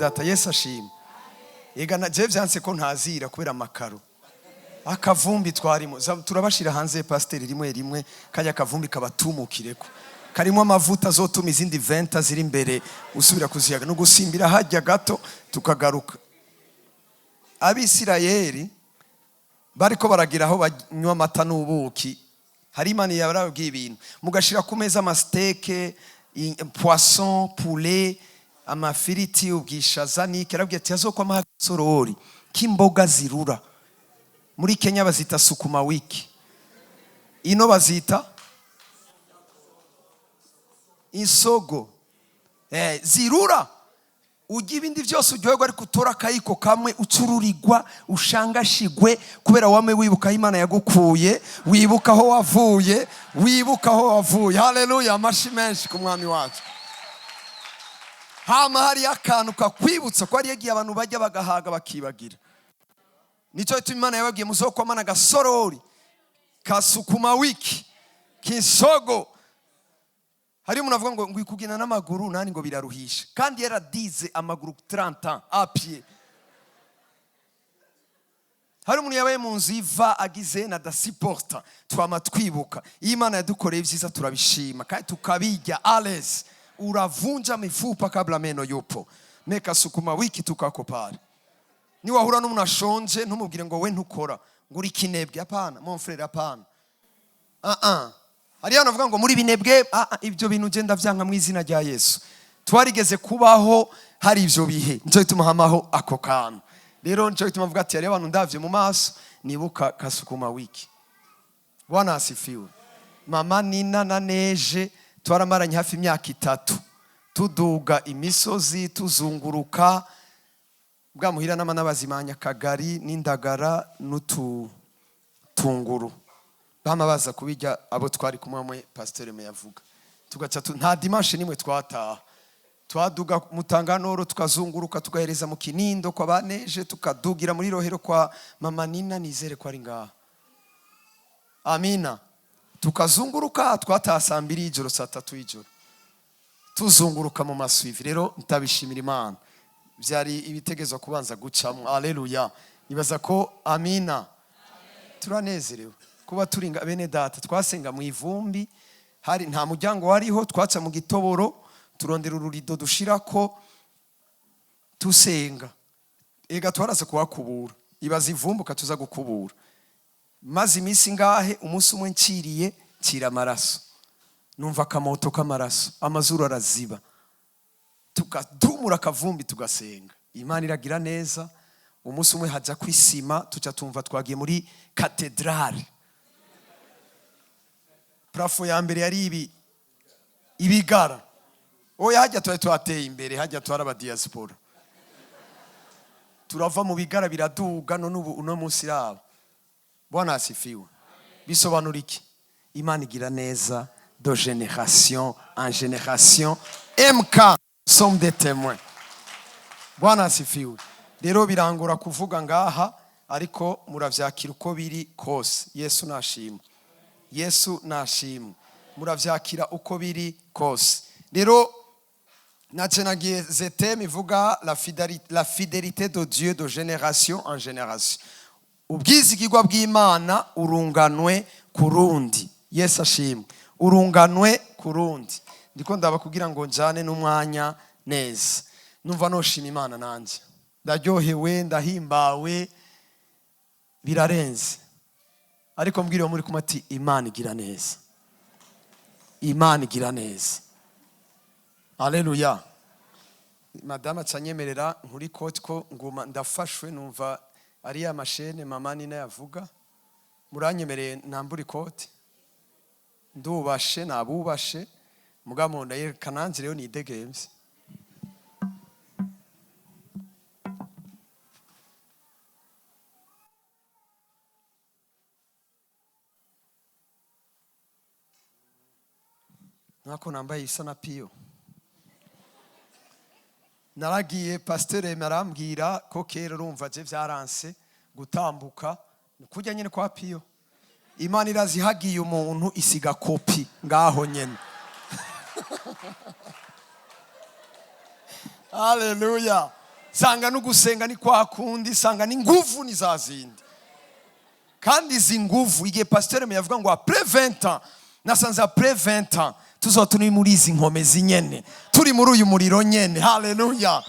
Data, Yesu ashimwe. Ega na je vyanse ko ntazira kubera amakaro, akavumbi twarimo. Turabashira hanze, pasiteri, rimwe rimwe kajya akavumbi kabatumukireko, karimo amavuta azotuma izindi venta ziri imbere usubira kuziyaga no gusimbira hajya gato tukagaruka. Abisirayeli bariko baragira aho banywa amata n'ubuki, hari Imana yarababwiye ibintu: mugashira ku meza ama steak, poisson, poulet, amafiriti, ubwishaza niki. Yarabwiye ati hazokwama agasorori k'imboga zirura. Muri Kenya bazita sukuma wiki, ino bazita insogo, zirura. Ujya ibindi byose uryoherwa, ariko utora akayiko kamwe ucururirwa, ushangashigwe, kubera wame wibuka aho Imana yagukuye, wibuka aho wavuye, wibuka aho wavuye. Haleluya! Amashi menshi ku Mwami wacu. Hama hariyo akantu kakwibutsa ko hariyo igihe abantu bajya bagahaga bakibagira. Nicyo gituma Imana yababwiye: muzokwamana agasorori ka sukuma wiki k'insogo. Hari umuntu avuga ngo kugenda n'amaguru nani ngo biraruhisha, kandi yaradize amaguru 30 ans à pied. Hari umuntu yabaye mu nzu iva agize na dasiporta. Twama twibuka iyo Imana yadukoreye ibyiza, turabishima kandi tukabijya à l'aise. Uravunja mifupa kabla meno yupo. Meka sukuma wiki tukako pale. Niwahura n'umuntu ashonje, ntumubwire ngo we ntukora, ngo uri kinebwe. Hapana, mon frère, hapana. Ah ah, hariyo abantu bavuga ngo muri binebwe. Ah ah, ibyo bintu ugenda vyanka mu izina rya Yesu. Twarigeze kubaho, hari ibyo bihe, nicyo gituma hamaho ako kantu. Rero nicyo gituma mvuga ati hariyo abantu ndavye mu maso nibuka kasukuma wiki. Bwana asifiwe. Mama Nina na Neje twaramaranye hafi imyaka 3, tuduga imisozi, tuzunguruka bwa muhira n'ama n'abazimanya akagari n'indagara n'ututunguru, bama baza kubijya abo twari kumwe hamwe. Pasiteri yavuga tugaca nta dimanche nimwe twataha. Twaduga Mutanganoro, tukazunguruka, tugahereza mu Kinindo kwa Baneje, tukadugira muri Rohero kwa mama Nina, nizere ko ari ngaha, amina. Tukazunguruka, twataha saa 2 y'ijoro, saa 3 y'ijoro, tuzunguruka mu ma suivi. Rero ntabishimira Imana, byari ibitegezo kubanza gucamo. Aleluya! Nibaza ko amina. Turanezerewe kuba turinga bene data. Twasenga mu ivumbi, hari nta muryango wariho, twaca mu gitoboro, turondera ururido dushirako tusenga. Ega twaraza kuhakubura, ibaza ivumbi ukatuza gukubura. Maze iminsi ngahe, umunsi umwe nciriye ncira amaraso, numva akamoto k'amaraso, amazuru araziba, tukadumura akavumbi tugasenga. Imana iragira neza. Umunsi umwe hajya kwisima, tuca tumva twagiye muri katedrale. Plafond ya mbere yari ibi ibigara. Oya, hajya twari twateye imbere, hajya twari aba diaspora. Turava mu bigara biraduga, none ubu uno munsi raba. Bwana asifiwe. Bisobanura iki? Imana igira neza de génération en génération. Mk sommes des témoins. Bwana asifiwe. Rero birangora kuvuga ngaha, ariko muravyakira uko biri kose. Yesu nashimwe, Yesu nashimwe. Muravyakira uko biri kose. Rero nace nagize thème ivuga la fidélité de Dieu de génération en génération, ubwizigirwa bw'Imana urunganwe ku rundi. Yesu ashimwe. Urunganwe ku rundi. Ndiko ndaba kugira ngo njane n'umwanya neza. Numva noshima Imana, nanjye ndaryohewe, ndahimbawe birarenze. Ariko mbwira muri kumwe ati Imana igira neza, Imana igira neza. Aleluya! Madamu acanyemerera nkuri koti ko nguma ndafashwe, numva ari ya mashene mama Nina yavuga. Muranyemereye nambura ikoti, ndubashe, nabubashe, mugabo ndayereka nanjye rero nidegemvye. Nkako nambaye isa na piyo. Naragiye, pasiteri arambwira ko kera urumva je byaranse gutambuka kujya nyine kwa piyo. Imana irazihagiye umuntu isiga kopi ngaho nyene. Haleluya! Sanga no gusenga ni kwa kundi, sanga n'inguvu ni za zindi. Kandi izi nguvu, igihe pasiteri yavuga ngo après 20 ans, nasanze après 20 ans tuzoba turi muri izi nkomezi nyene, turi muri uyu muriro nyene. Haleluya!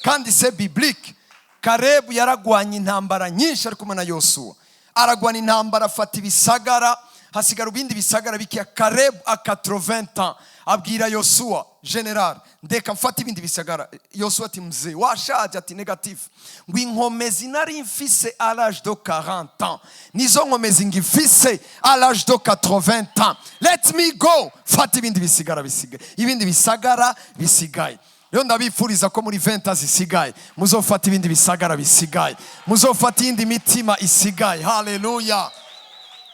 Kandi c'est biblique. Karebu yaragwanye intambara nyinshi ari kumwe na Yosuwa. Aragwana intambara, afata ibisagara, hasigara ibindi bisagara bikeya. Karebu a 80 ans abwira Yosuwa: "Général, ndeka mfate ibindi bisagara." Yosuwa ati: "Mzee, washaje." Ati: "Négatif." Ngo: "Inkomezi nari mfise à l'âge de 40 ans nizo nkomezi ngifise à l'âge de 80 ans. Let me go, fata ibindi bisigara bisigaye, ibindi bisagara bisigaye." Rero ndabifuriza ko muri 20 zisigaye muzofata ibindi bisagara bisigaye, muzofata iyindi mitima isigaye. Haleluya!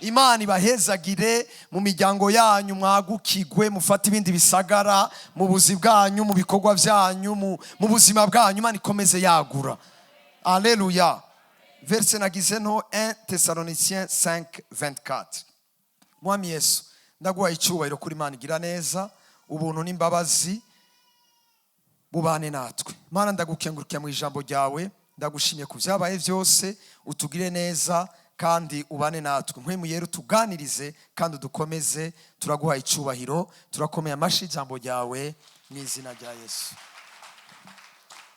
Imana ibahezagire mu miryango yanyu, mwagukigwe, mufate ibindi bisagara mu buzi bwanyu, mu bikorwa byanyu, mu buzima bwanyu. Imana ikomeze yagura. Aleluya! Verset nagize no 1 Thessaloniciens 5 24. Mwami Yesu, ndaguha icyubahiro kuri Imana igira neza. Ubuntu n'imbabazi bubane natwe. Mana, ndagukengurukira mu ijambo ryawe. Ndagushimiye ku byabaye byose. Utugire neza kandi ubane natwe. Mpwemu Yera, utuganirize kandi udukomeze. Turaguha icyubahiro, turakomeye amashyi ijambo ryawe mu izina rya Yesu.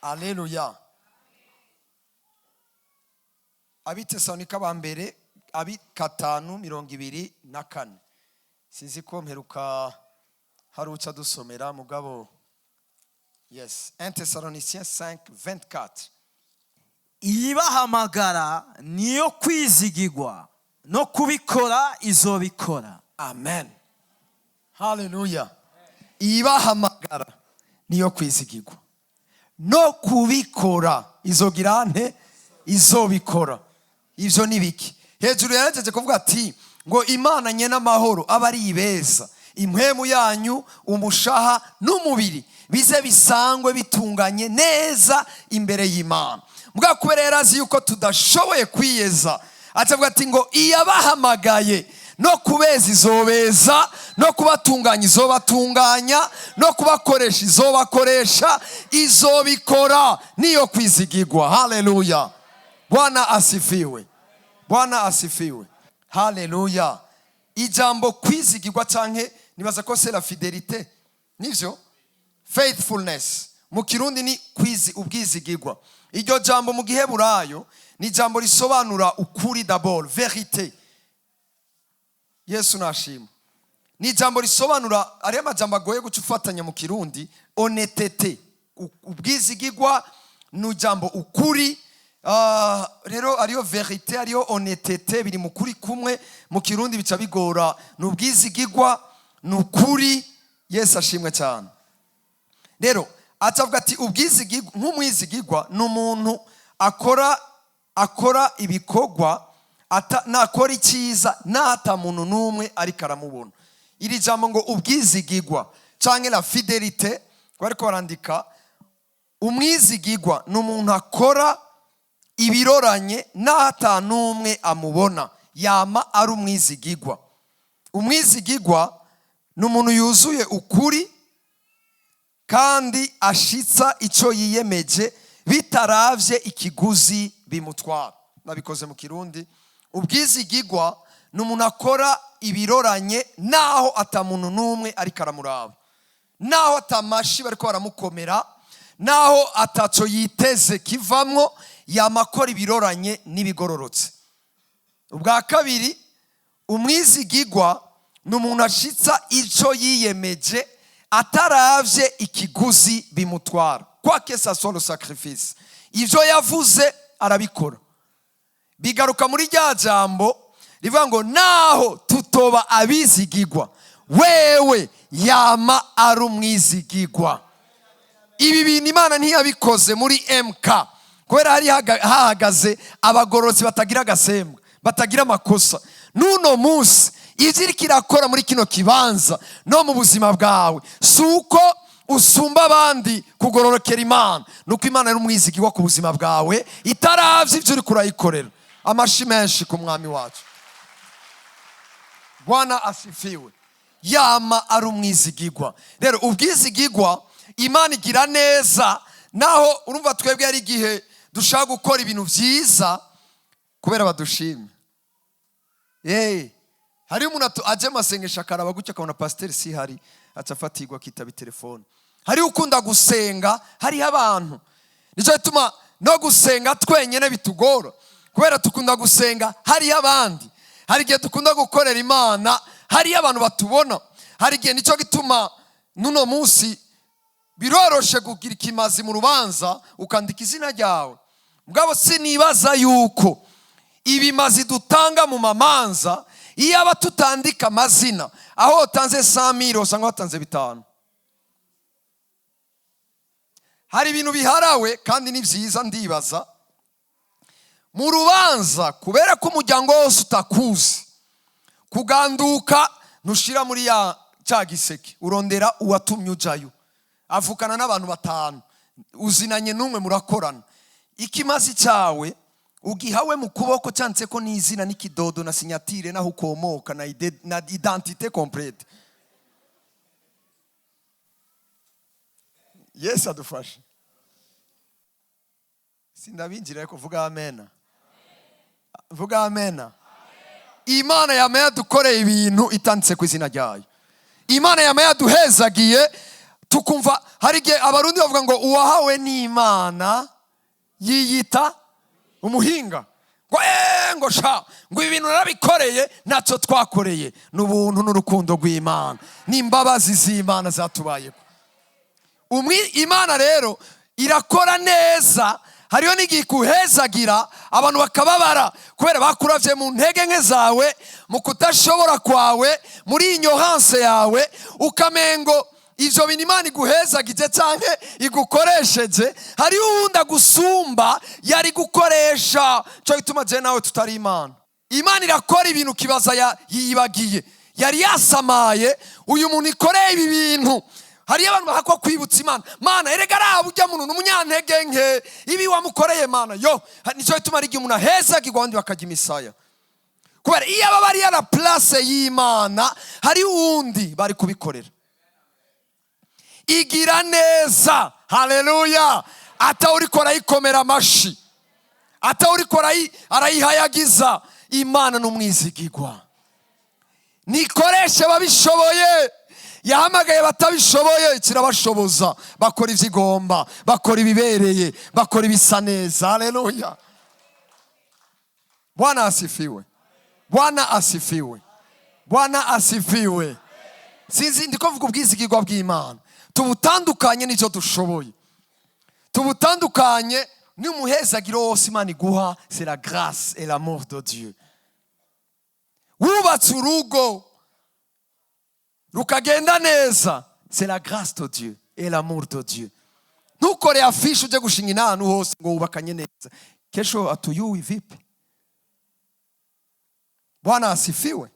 Aleluya! Abitesalonika ba mbere abi 5:24. Sinzi ko mperuka hari uca dusomera, mugabo yes, 1 Thessaloniciens 5 24. Ibahamagara niyo kwizigirwa, no kubikora izobikora. Amen, haleluya! Ibahamagara niyo kwizigirwa, no kubikora izogira nte? Izobikora. Ibyo ni biki? Hejuru yaragejeje kuvuga ati ngo Imana nye n'amahoro aba ari ibeza impwemu yanyu, umushaha n'umubiri, bize bisangwe bitunganye neza imbere y'Imana. Mbwa kubera yari azi yuko tudashoboye kwiyeza, atavuga ati ngo iyabahamagaye no kubeza izobeza, no kubatunganya izobatunganya, no kubakoresha izobakoresha. Izobikora, niyo kwizigirwa. Haleluya! Bwana asifiwe, Bwana asifiwe, haleluya! Ijambo kwizigirwa canke nibaza ko c'est la fidélité, nivyo, faithfulness mu Kirundi ni kwizi, ubwizigirwa. Iryo jambo mu Giheburayo ni ijambo risobanura ukuri, d'abord vérité. Yesu nashima. Ni ijambo risobanura, ariyo amajambo agoye guca ufatanya mu Kirundi. Honnêteté, ubwizigirwa, ni ijambo ukuri. Rero ariyo vérité, ariyo honnêteté, biri mu kuri kumwe. Mu Kirundi bica bigora. Ni ubwizigirwa, ni ukuri. Yesu ashimwe cyane. Rero atavuga ati ubwizigirwa, nk'umwizigirwa ni umuntu akora ibikorwa nakora icyiza nata muntu n'umwe ariko aramubona. Iri jambo ngo ubwizigirwa cyangwa la fidélité, bariko barandika, umwizigirwa ni umuntu akora ibiroranye n'ata n'umwe amubona, yama ari umwizigirwa. Umwizigirwa ni umuntu yuzuye ukuri kandi ashitsa icyo yiyemeje bitaravye ikiguzi bimutwara. Nabikoze mu Kirundi. Ubwizigirwa ni umuntu akora ibiroranye naho atamuntu n'umwe ariko aramuraba, naho atamashi bariko baramukomera, naho ataco yiteze kivamwo, yama akora ibiroranye n'ibigororotse. Ubwa kabiri, umwizigirwa ni umuntu ashitsa icyo yiyemeje ataravye ikiguzi bimutwara, quoi que ça soit le sacrifice. Ivyo yavuze arabikora. Bigaruka muri rya jambo rivuga ngo naho tutoba abizigirwa, wewe yama ari umwizigirwa. Ibi bintu Imana ntiyabikoze muri MK kubera hari hahagaze abagororotsi batagira agasembwa, batagira amakosa. N'uno munsi ibyo iriko irakora muri kino kibanza no mu buzima bwawe, si uko usumba abandi kugororokera Imana, ni uko Imana ari umwizigirwa ku buzima bwawe, itaravye ibyo uriko urayikorera. Amashi menshi ku Mwami wacu. Bwana asifiwe! Yama ari umwizigirwa. Rero ubwizigirwa, Imana igira neza. Naho urumva twebwe hari igihe dushaka gukora ibintu byiza kubera badushime. Hariho umuntu aje amasengesho akaraba gutya akabona pasiteri si hari, aca afatirwa akitaba telefone. Hariho ukunda gusenga, hariho abantu. Nicyo gituma no gusenga twenyine bitugora, kubera dukunda gusenga hariho abandi. Hari igihe dukunda gukorera Imana hariho abantu batubona. Hari igihe, nicyo gituma n'uno munsi biroroshe kugira ikimazi mu rubanza ukandika izina ryawe. Mugabo sinibaza yuko ibimazi dutanga mu mamanza, iyo aba tutandika amazina, aho utanze 100 000 usanga watanze 5. Hari ibintu biharawe kandi ni byiza. Ndibaza mu rubanza, kubera ko umuryango wose utakuzi, kuganduka ntushira muri ya cya giseke, urondera uwatumye ujayo, avukana n'abantu batanu, uzinanye n'umwe, murakorana. Ikimazi cyawe ugihawe mu kuboko cyanditse ko n'izina n'ikidodo na signature n'aho ukomoka na identité complète. Yesu adufashe. Sindabinjira, ariko vuga amena, vuga amena. Imana yama yadukoreye ibintu itanditse ku izina ryayo. Imana yama yaduhezagiye tukumva. Hari igihe Abarundi bavuga ngo uwahawe n'Imana yiyita umuhinga, ngo ngo sha, ngo ibi bintu narabikoreye. Ntacyo twakoreye, ni ubuntu n'urukundo rw'Imana n'imbabazi z'Imana zatubayeho. Imana rero irakora neza. Hariho n'igihe ikuhezagira abantu bakababara kubera bakuravye mu ntege nke zawe, mu kudashobora kwawe, muri ignorance yawe, ukamengo ivyo bintu Imana iguhezagije canke igukoresheje, hariho uwundi agusumba yari gukoresha. Cyo gituma je nawe tutari Imana. Imana irakora ibintu ukibaza yibagiye, yari yasamaye uyu muntu ikoreye ibi bintu. Hariyo abantu bahakwa kwibutsa Imana: "Mana, erega araba ujya muntu n'umunyantege nke, ibi wamukoreye, Mana yo." Nicyo gituma ari igihe umuntu ahezagirwa abandi bakajya imisaya, kubera iyo aba bari à la place y'Imana, hari uwundi bari kubikorera. Igira neza, haleluya! Atawuriko arayikomera amashi, atawuriko arayihayagiza. Imana n'umwizigigwa, nikoreshe babishoboye. Yahamagaye batabishoboye, kirabashoboza, bakora ibyo igomba, bakora ibibereye, bakora ibisa neza. Haleluya! Bwana asifiwe, Bwana asifiwe, Bwana asifiwe. Sinzi, ndiko mvuga ubwizigirwa bw'Imana. Tubutandukanye n'icyo dushoboye, tubutandukanye n'umuhezagiro wose Imana iguha. C'est la grâce et l'amour de Dieu. Wubatse urugo rukagenda neza, c'est la grâce de Dieu et l'amour de Dieu. Ntukore affiche ujye gushinga inama hose ngo wubakanye neza. Kesho atuyui vipi? Bwana asifiwe,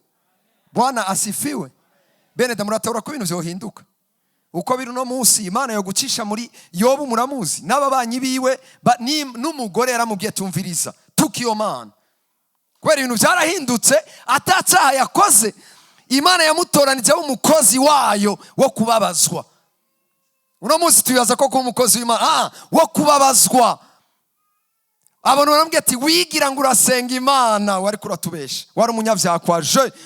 Bwana asifiwe. Bene da, muratabura ko ibintu vyohinduka uko biri uno munsi. Imana yo gucisha muri Yobu, muramuzi, n'ababanyi biwe n'umugore yaramubwiye: "Tumviriza, tuka iyo Mana," kubera ibintu byarahindutse atacyaha yakoze. Imana yamutoranije abe umukozi wayo wo kubabazwa. Uno munsi tubibaza ko kuba umukozi w'Imana wo kubabazwa. Abantu baramubwira ati: "Wigira ngo urasenga Imana, wari kuratubesha, wari umunyabyaha."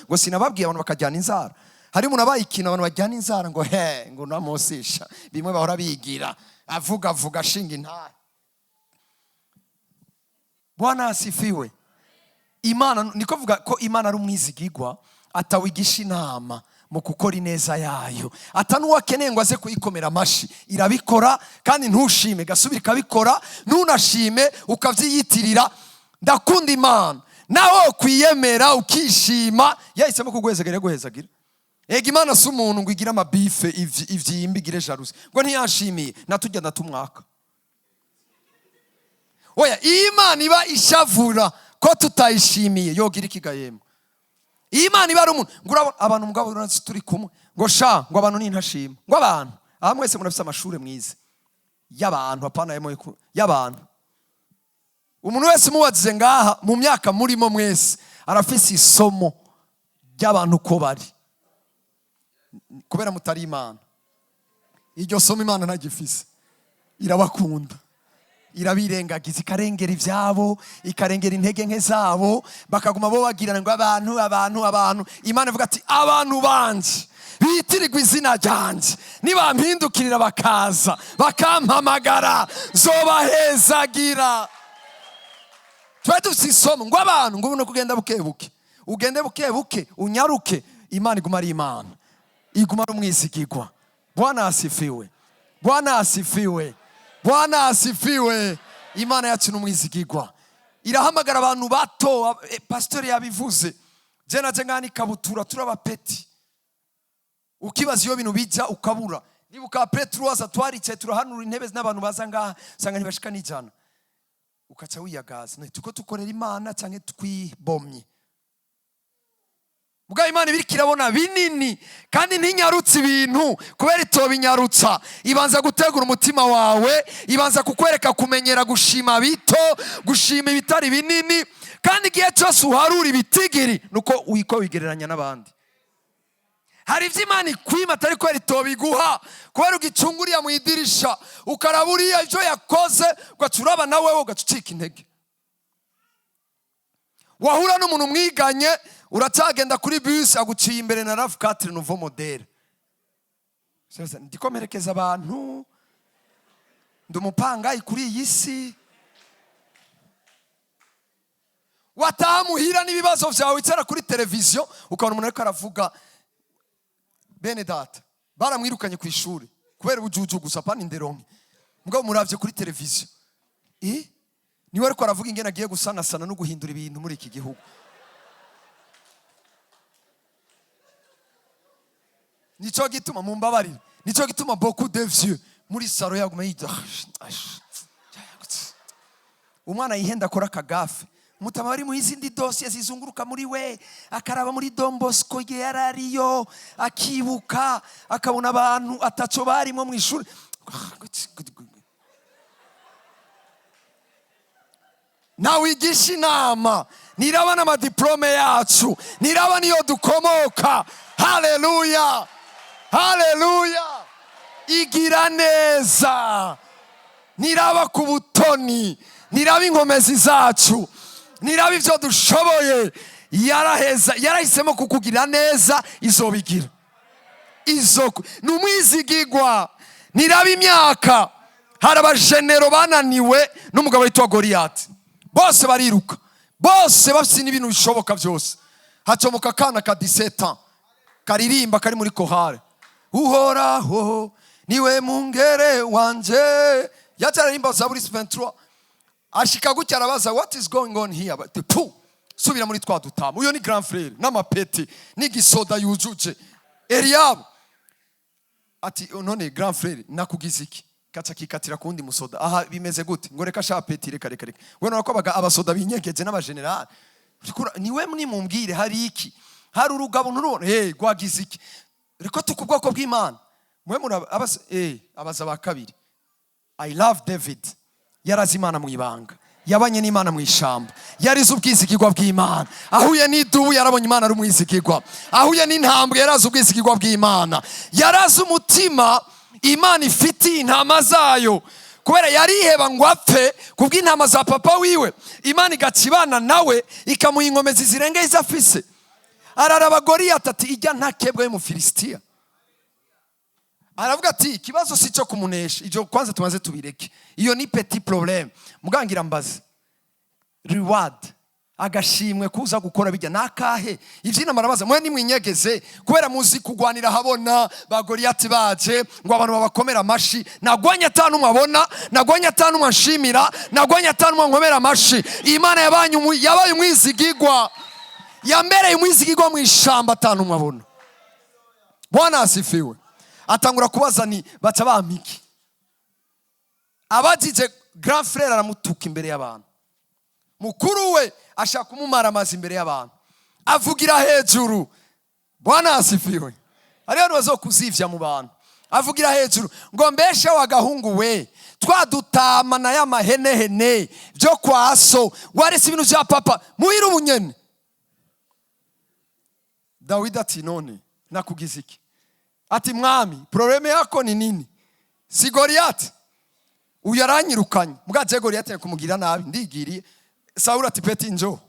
Ngo sinababwiye abantu bakajyana inzara? Hari umuntu abaye ikintu, abantu bajyana inzara ngo he, ngo namusisha bimwe bahora bigira, avuga avuga ashinga intare. Bwana asifiwe. Imana, niko vuga ko Imana ari umwizigigwa, atawigisha inama mu gukora ineza yayo, ata n'uwakeneye ngo aze kuyikomera amashi. Irabikora kandi ntushime, gasubira ikabikora, ntunashime, ukavyiyitirira. Ndakunda Imana. Nawe kwiyemera ukishima, yahisemo kuguhezagira, yaguhezagira. Ega Imana si umuntu ngo igire amabife, ivyimba, igire jalousie ngo ntiyashimiye natujya ndatumwaka. Oya, iyo Imana iba ishavura ko tutayishimiye, yogira ikigayemo. Iyo Imana iba ari umuntu, ngo urabona abantu, mugabo uranzi turi kumwe, ngo sha, ngo abantu ni intashima, ngo abantu aha mwese murafise amashuri mwize y'abantu, hapana y'abantu. Umuntu wese umubazize ngaha mu myaka murimo mwese arafise isomo ry'abantu uko bari, kubera mutari Imana. Iryo somo Imana ntagifise. Irabakunda, irabirengagiza, ikarengera ibyabo, ikarengera intege nke zabo, bakaguma bo bagirana ngo abantu, abantu, abantu. Imana ivuga ati: "Abantu banje bitirirwa izina ryanje, nibampindukirira bakaza bakampamagara, zobahezagira." Tuba dufite isomo ngo abantu ngo ubu kugenda buke buke, ugende buke buke, unyaruke. Imana iguma ari Imana, iguma ari umwizigigwa. Bwana asifiwe, Bwana asifiwe, Bwana asifiwe. Imana yacu ni umwizigigwa, irahamagara abantu bato. Pasitori yabivuze, je naje ngana ikabutura, turaba petits, ukibaza iyo bintu bijya ukabura. Nibuka Petero aza, twaricaye turahanura intebe n'abantu baza ngaha, usanga ntibashika n'ijana, ukaca wiyagaza: "None tuko tukorera Imana cyangwa twibomye?" Bwa Imana ibiriko irabona binini, kandi ntinyarutse ibintu kubera itobinyarutsa. Ibanza gutegura umutima wawe, ibanza kukwereka kumenyera gushima bito, gushima ibitari binini. Kandi igihe cyose uharura ibitigiri, nuko wiko wigereranya n'abandi. Hari ibyo Imana ikwima atari kubera itobiguha, kubera ugicunguriya mu idirisha, ukaraba uriya ibyo yakoze, ugaca uraba nawe, ugaca ucika intege. Wahura n'umuntu mwiganye, uracyagenda kuri bisi, aguciye imbere na RAV4 nouveau modèle. Sasa, ndiko mperekeza abantu, ndi umupangayi kuri iyi si. Wataha muhira n'ibibazo byawe, wicara kuri televiziyo, ukabona umuntu ariko aravuga. Bene data baramwirukanye ku ishuri kubera ubujuju gusa, pana inderonke. Mugabo muravye kuri televiziyo, niwe ariko aravuga ingene agiye gusanasana no guhindura ibintu muri iki gihugu. Nico gituma, mumbabarire, nico gituma beaucoup de vieux muri salon yaguma yita umwana yihenda, akora akagafe. Mutama bari mu izindi dosiye zizunguruka muri we, akaraba muri Don Bosco igihe yari ariyo, akibuka, akabona abantu ataco barimo mu ishuri. Ntawigisha inama, ntiraba n'amadiplome yacu, ntiraba niyo dukomoka. Haleluya, haleluya! Igira neza, ntiraba ku butoni, ntiraba inkomezi zacu, ntiraba ibyo dushoboye. Yaraheza, yarahisemo kukugira neza, izobigira. Izo ni umwizigigwa, ntiraba imyaka. Hari abajenero bananiwe n'umugabo witwa Goriyati, bose bariruka, bose bafite n'ibintu bishoboka byose. Hacomoka akana ka 17 ans karirimba, kari muri chorale: "Uhoraho niwe mungere wanje." Yaje aririmba Zaburi 23, ashika gutya, arabaza: "What is going on here?" Bati: "Pu, subira muri twa dutama." Uyo ni grand frère n'amapeti n'igisoda yujuje. Eliyabu ati: "None grand frère, nakugize iki?" Kaca kikatira kundi musoda: "Aha bimeze gute?" Ngo: "Reka sha petit, reka, reka, reka." We nako abasoda binyegeje n'abageneral, niwe nimumbwire hari iki, hari urugabo nturubona, hey, rwagize iki? Reko tuku ubwoko bw'Imana mwe muraba abaza, abaza ba kabiri. I love David. Yarazi Imana mu ibanga, yabanye n'Imana mu ishamba, yarize ubwizigirwa bw'Imana. Ahuye n'idubu, yarabonye Imana ari umwizigirwa. Ahuye n'intambwe, yarazi ubwizigirwa bw'Imana, yarazi umutima Imana ifitiye intama zayo, kubera yariheba ngo apfe kubw'intama za papa wiwe. Imana igaca ibana nawe, ikamuha inkomezi zirengeye izo afise. Araraba Goriyati, ati: "Ijya ntakebwa y'Umufilisitiya." Aravuga ati: "Ikibazo si cyo kumunesha, ibyo kwanza tumaze tubireke, iyo ni petit problème." Mugangira mbaze, reward, agashimwe kuza gukora bijya nakahe? Ivyinama arabaza: "Mwe nimwinyegeze kubera muzi kugwanira habona, ba Goriyati baje ngo abantu babakomera amashi. Nagwanye atanu abona, nagwanye atanu nshimira, nagwanye atanu nkomera amashi. Imana yabaye umwizigigwa, yambereye umwizigigwa mu ishamba atanu abona." Bwana asifiwe. Atangura kubaza ni baca bampa iki? Abajije, grand frère aramutuka imbere y'abantu. Mukuru we ashaka kumumara amazi imbere y'abantu, avugira hejuru. Bwana asifiwe. Hariho abantu bazokuzivya mu bantu. Avugira hejuru ngo: "Mbeshe wagahungu we, twadutama na y'amahenehene byo kwa so, warese ibintu vya papa muhira ubunyene." Dawidi ati: "None nakugize iki?" Ati: "Mwami, problème yako ni nini? Si Goriyati?" Uyu aranyirukanye, mbwa je Goliyati kumugira nabi, ndigiriye. Sawuli ati: "Petit, njo."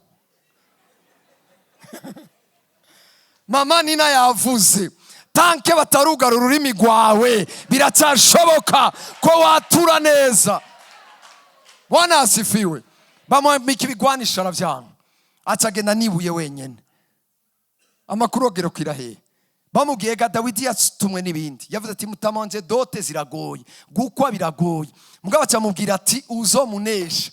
Mama Nina yavuze: tant que batarugara ururimi rwawe, biracyashoboka ko watura neza. Bwana asifiwe. Bamwambika ibigwanisho, aravyanga, acagenda nibuye wenyene. Amakuru agera kwira hehe? Bamubwiye ga Dawidi yatumwe n'ibindi. Yavuze ati: "Mutama wanje, dot ziragoye, gukwa biragoye." Mugabo acamubwira ati: "Uzomunesha,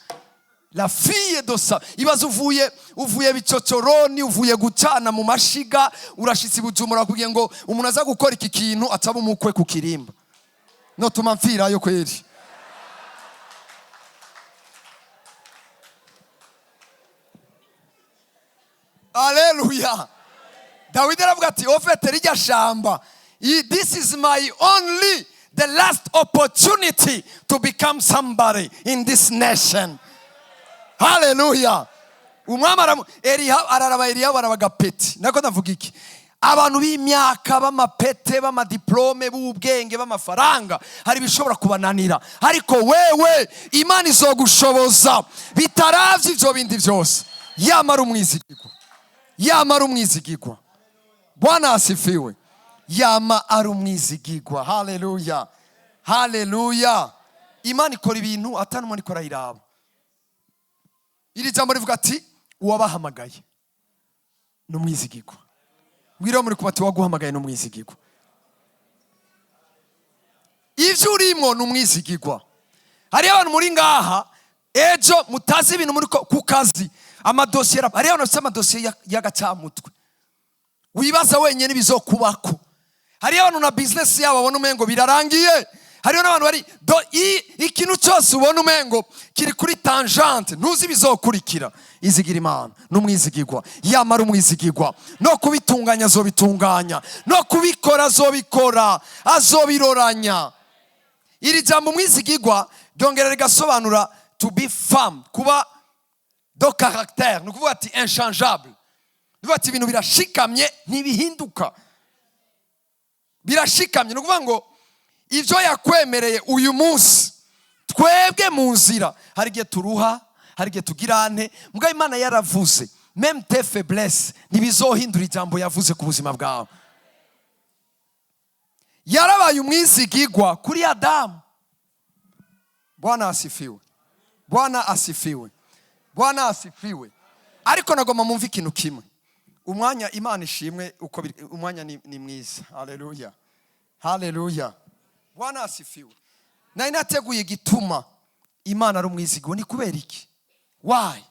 la fille de sa." Ibaze, uvuye bicocoroni, uvuye gucana mu mashiga, urashitse i Bujumbura, kugira ngo umuntu aza gukora iki kintu ataba umukwe ku kirimba. Notuma mfirayo kweri. Aleluya! Dawidi aravuga ati: "Au fait, rijya shamba, this is my only, the last opportunity to become somebody in this nation." Haleluya! Umwami Eliya araraba, Eliya araba agapeti. Nako ndavuga iki? Abantu b'imyaka, b'amapete, b'amadiplome, b'ubwenge, b'amafaranga, hari ibishobora kubananira, ariko wewe Imana izogushoboza bitaravye ivyo bindi byose. Yamara umwizigirwa, yamara umwizigirwa. Bwana asifiwe. Yama ari umwizigirwa. Haleluya, haleluya! Imana ikora ibintu atari umuntu ikora, ayiraba. Iri jambo rivuga ati: "Uwabahamagaye ni umwizigirwa." Mbwira muri kuba ati: "Waguhamagaye ni umwizigirwa." Ibyo urimo ni umwizigirwa. Hariyo abantu muri ngaha ejo mutazi ibintu muri ku kazi, amadosiye. Hariyo abantu bafite amadosiye y'agacamutwe, wibaza wenyine ibizokubako. Hariyo abantu na bizinesi yabo babona umengo birarangiye. Hariho n'abantu bari ikintu cyose ubona umengo kiri kuri tangente, ntuzi ibizokurikira. Izigira Imana n'umwizigirwa, yamara umwizigirwa. No kubitunganya azobitunganya, no kubikora azobikora, azobiroranya. Iri jambo umwizigirwa ryongera rigasobanura to be firm, kuba de caractère, ni ukuvuga ati inchangeable, ni ukuvuga ati ibintu birashikamye, ntibihinduka, birashikamye. Ni ukuvuga ngo ibyo yakwemereye uyu munsi, twebwe mu nzira hari igihe turuha, hari igihe tugira ante, mbwa Imana yaravuze, même tes faiblesses ntibizohindura ijambo yavuze ku buzima bwawe. Yarabaye umwizigigwa kuri Adamu. Bwana asifiwe, Bwana asifiwe, Bwana asifiwe. Ariko nagomba mumve ikintu kimwe. Umwanya, Imana ishimwe uko biri, umwanya ni mwiza. Haleluya, haleluya, Bwana asifiwe. Nari nateguye igituma Imana ari umwizigirwa. Ni kubera iki? Why?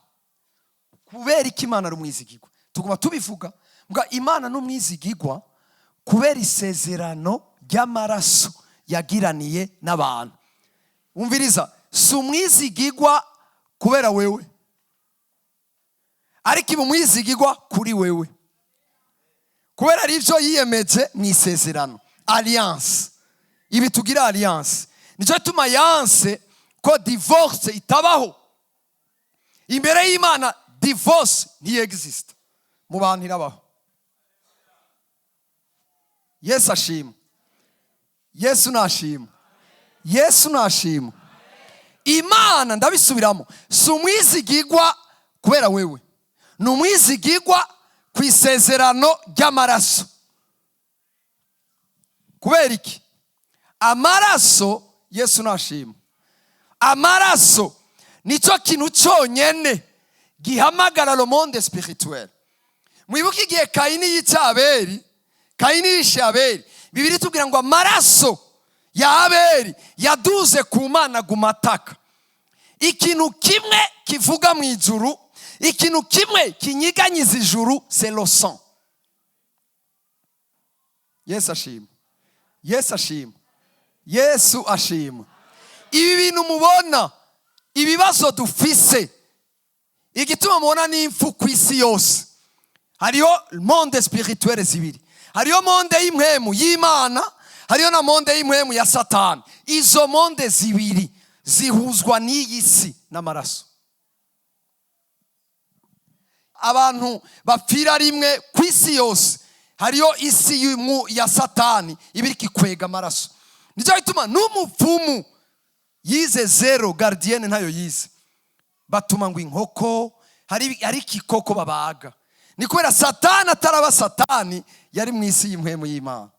Kubera iki Imana ari umwizigirwa? Tuguma tubivuga mbwa Imana ni umwizigirwa kubera isezerano ry'amaraso yagiraniye n'abantu. Umviriza, si umwizigirwa kubera wewe, ariko iba umwizigirwa kuri wewe kubera ari ibyo yiyemeje mu isezerano, alliance. Ibi tugira alliance, nicyo gituma yanse ko divorce itabaho imbere y'Imana. Divorce ntiyegisita, mu bantu irabaho. Yesu ashima, Yesu nashima, Yesu nashima. Imana, ndabisubiramo, si umwizigigwa kubera wewe, ni umwizigigwa ku isezerano ry'amaraso. Kubera iki? Amaraso, Yesu nashima, amaraso nicyo kintu cyonyine gihamagara le monde spirituel. Mwibuke igihe Kayini yica Abeli. Kayini yishe Abeli, Bibiri tubwira ngo amaraso ya Abeli yaduze ku Mana guma ataka. Ikintu kimwe kivuga mu ijuru, ikintu kimwe kinyiganyiza ijuru, c'est le sang. Yesu ashima, Yesu ashima, Yesu ashima. Ibi bintu mubona, ibibazo dufise, igituma mubona n'impfu ku isi yose, hariho monde spirituelle zibiri: hariho monde y'impwemu y'Imana, hariho na monde y'impwemu ya Satani. Izo monde zibiri zihuzwa n'iyi si n'amaraso. Abantu bapfira rimwe ku isi yose. Hariyo isi ya Satani iba iriko ikwega amaraso. Nicyo gituma n'umupfumu Yize zéro, gardienne ntayo yize. Batuma ngo inkoko, hari ikikoko babaga. Ni kubera Satani ataraba Satani, yari mu isi y'impwemu y'Imana.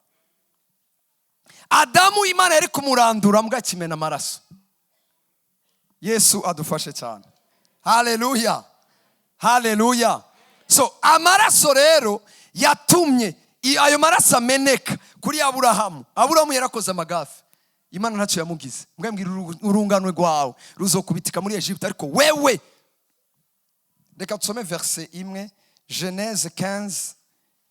Adamu Imana yari kumurandura mbwa akimena amaraso. Yesu adufashe cyane. Haleluya, haleluya. So amaraso rero yatumye ayo maraso ameneka kuri Aburahamu. Aburahamu yarakoze amagafe, Imana ntacyo yamugize. Mbwa mbwira urunganwe rwawe ruzokubitika muri Egypte, ariko wewe. Reka tusome verset imwe, Genèse 15